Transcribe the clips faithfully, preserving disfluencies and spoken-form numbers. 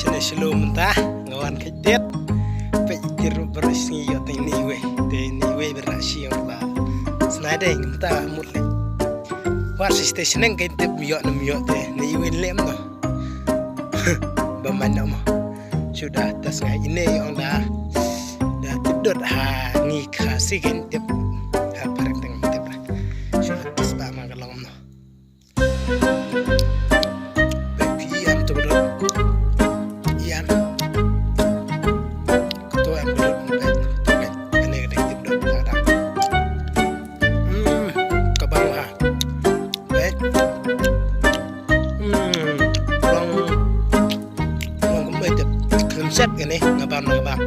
Te shalom mynta nga wan kait tied. Peit ki ruh baroh shi sngi ïoh tang ne iwei. Te ne iwei ba rah shi ïoh ba. Snai dei mynta mut leh. Wat shi station neng kait tied ïoh ne ïoh te ne iwei lem no. Ba man no mo. Suda tas ngai ine ïoh da. Da tip dot ha ngi Khasi kait tied. Ha phareng teng tied. Suda tas ba ma ka long no. Phi em tu dot. Em. Tu em tu dot. Ane ka dei tu dot. Hmm, ka bang ha. Wei. Hmm, long long kumbai tu. Krim set kane ngabam ngabam.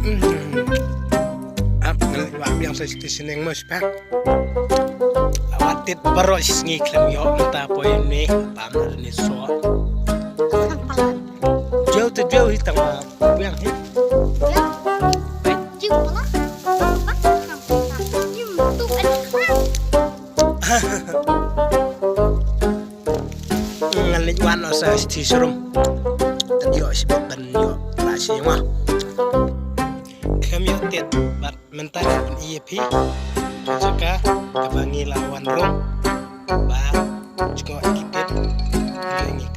Hmm. Ap ngal wa biang sa station neng mas pa. Awatit baroh shi sngi khlem ïoh mynta poi ne pam ne so. Jauh tu jauh hi tang ma biang hi. Ngan leit wan o sa shi srum. Ïoh shi bet ban ïoh la shi ma. Khlem ïoh tied bad Mynta ka pyn-i ïa phi jaka kaba ngi la wan rung ba jngoh ïa ki tied ngi